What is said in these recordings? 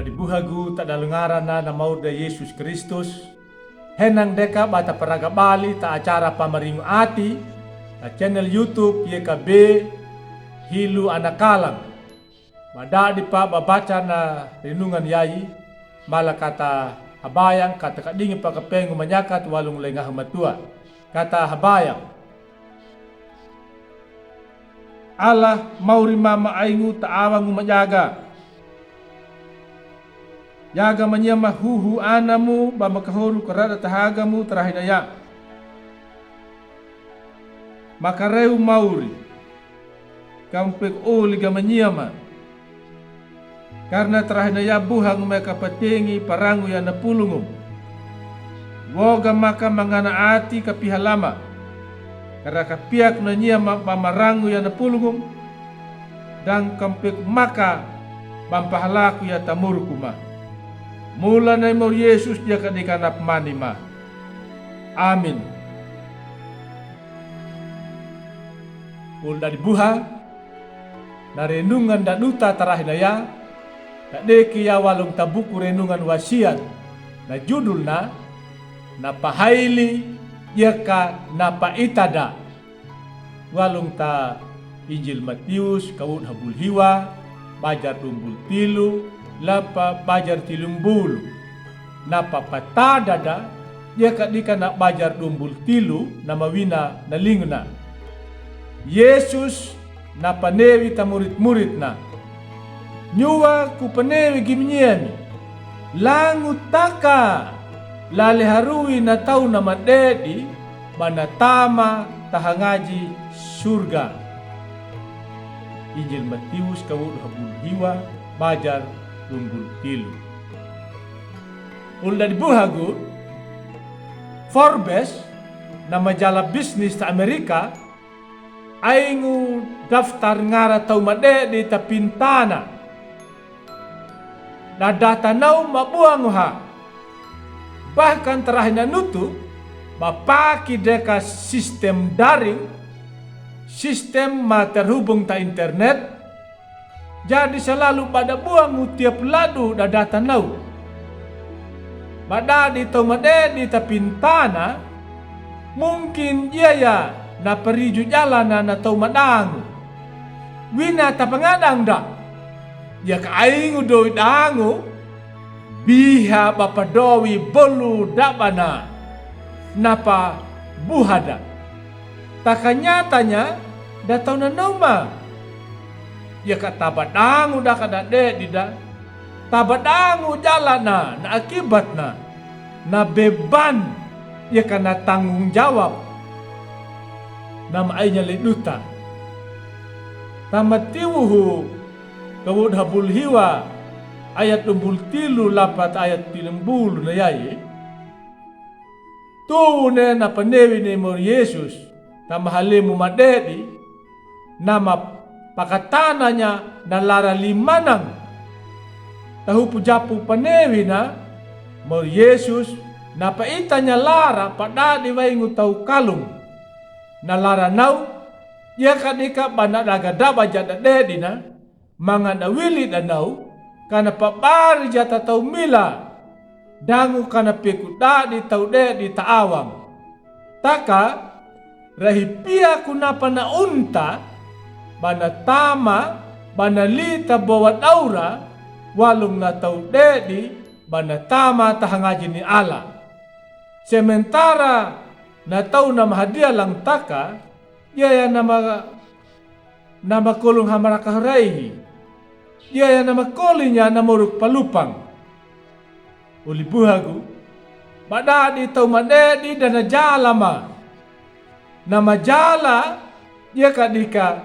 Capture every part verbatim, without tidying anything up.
Di buhagu ta dalungarana na mauri da Yesus Kristus. Henang deka ba ta paraga bali ta acara pamaringu ati ta channel YouTube Y K B Hilu Anakalang. Ba dadi pa ba baca na renungan yayi, mala kata habayang kata kadingi pa kapengu manyakat walung lengahu matua. Kata habayang. Allah, mauri ma ma aingu ta awangu majaga. Jaga manyama huhu anamu ba makahoru karada tahagamu ta rahinaya. Makarew mauri. Kampek oli ga manyama. Karna ta rahinaya buhangu maka patengi parangu ya na pulungu. Woga maka mangana ati kapiha lama. Karna kapihaku na nyama ba marangu ya na pulungu. Dang kampek maka ba mpahalaku ya ta muruku ma. Mula na i mauri Yesus dia kadika na pemani ma. Amin. Ul dadi buha, na renungan da duta ta rahinaya, ta deki ya walung ta buku renungan wasiat, na judulna, na pahaili, yaka na paitada. Walung ta Injil Matius, kawut habul hiwa, bajar dumbul tilu, lapa bajar tilumbul. Na papatada da, yaka dika na bajar dumbul tilu, na mawina na linguna. Yesus na panewi ta murit-muritna. Nyuwa ku panewi gimnyemi. Langu taka, lale haruwi na tau na madedi, ba na tama ta hangaji surga. Injil Matius kawut habul hiwa bajar dumbul tilu. Ul dadi buhagu, Forbes, na majala bisnis ta Amerika, aingu daftar ngara tau madedi ta pintana. Da data nau mabuangu ha. Bahkan ta rahina nutu, ba paki deka sistem daring, sistem ma terhubung ta internet, jadi salalu ba da buangu tiap ladu da data nau. Ba dadi tau madedi ta pintana, mungkin dia ya na pariju jalana na tau madangu. Wina ta pangadang da. Yaka aingu dowi dangu, biha ba padowi bolu dabana. Na pabuha da. Taka nyatanya da tau na nau ma. Yaka taba dangu da ka da dedi da. Taba dangu jalana na akibatna. Na beban yaka na tanggung jawab. Na ma ainya le duta. Ta Matiwuhu kawut habul hiwa ayat dumbul tilu lapa ta ayat tilumbul na yayi. Tuwune na panewi ni mauri Yesus, ta mahalemu madedi, na ma pakatananya na lara limanang. Ta hupu japu panewina, mauri Yesus, na paitanya lara pa dadi waingu tau kalung. Na lara nau, dia ka dika ba na daga daba ja da dedina, manga da wili da nau, kana pabarja ta tau mila, dangu kana peku dadi tau dedi ta awang. Taka, rahi pia ku napa na unta, ba na tama, ba na li ta bowa daura, walung na tau dedi, ba na tama ta hangaji ni Allah. Sementara na tau na mahadia lang taka, dia ya na ma na makolong hamara kahoraihi. Dia ya na makolinya na moruk palupang. Uli buhagu, ba dadi tau madedi da na jala ma. Na majala, dia ka dika,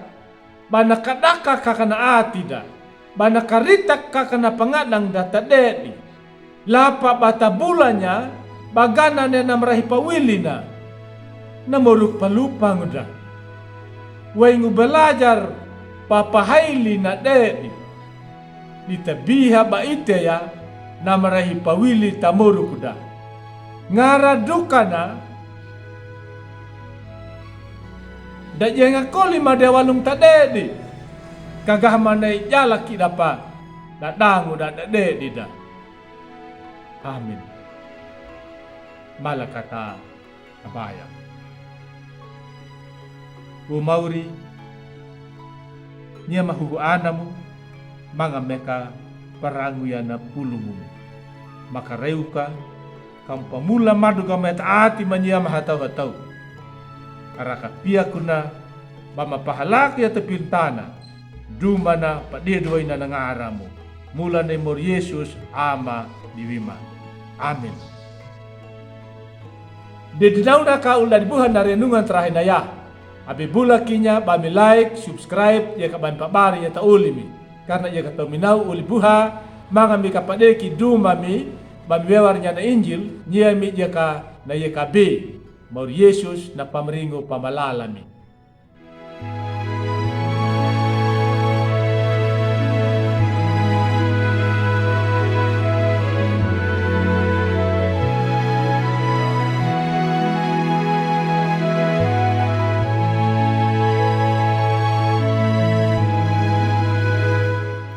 ba na kadaka kaka na ati da. Ba na karitak kaka na pangadang da ta dedi. Lapa ba ta bulanya, ba ganane na marahi pawilina. Na moruk palupang da. Waingu balajar, papahaili na dedi. Di ta biha ba ite ya, na marahi pawili ta moruk da. Ngara dukana, da jenga koli ma de walung ta dedi. Kagaha mana i jala ki dapa. Dadango da dade dida. Amin. Malakata abaya. Wo mauri, nyama huhu anamu, manga meka parangu yana pulumumu. Maka reuka, kam pamula madu ga meta ati manyama hatau-hatau. Araka piakuna, bama pahalaku ya tepintana, dumana padedo ina na ngaramu. Mula ni mor Yesus ama diwima. Amin. Dedinauna ka ula dibuha na renungan terakhir na ya. Abe bula kinya bami like, subscribe, ya ka bami pabari ya ta ulimi. Karna ya ka tau minau uli buha, manga mi ka padeki duma mi, bami wewar nya na Injil, nya mi ya ka na ya ka be. Mauri Yesus na pamringo pamalalami.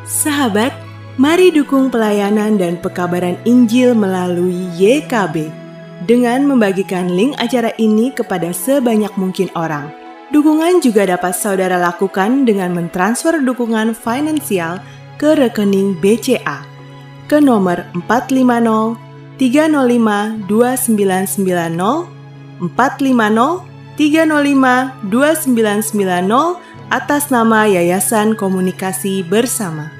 Sahabat, mari dukung pelayanan dan pekabaran Injil melalui Y K B dengan membagikan link acara ini kepada sebanyak mungkin orang. Dukungan juga dapat saudara lakukan dengan mentransfer dukungan finansial ke rekening B C A ke nomor empat lima nol tiga nol lima dua sembilan sembilan nol, empat lima nol tiga nol lima dua sembilan sembilan nol, atas nama Yayasan Komunikasi Bersama.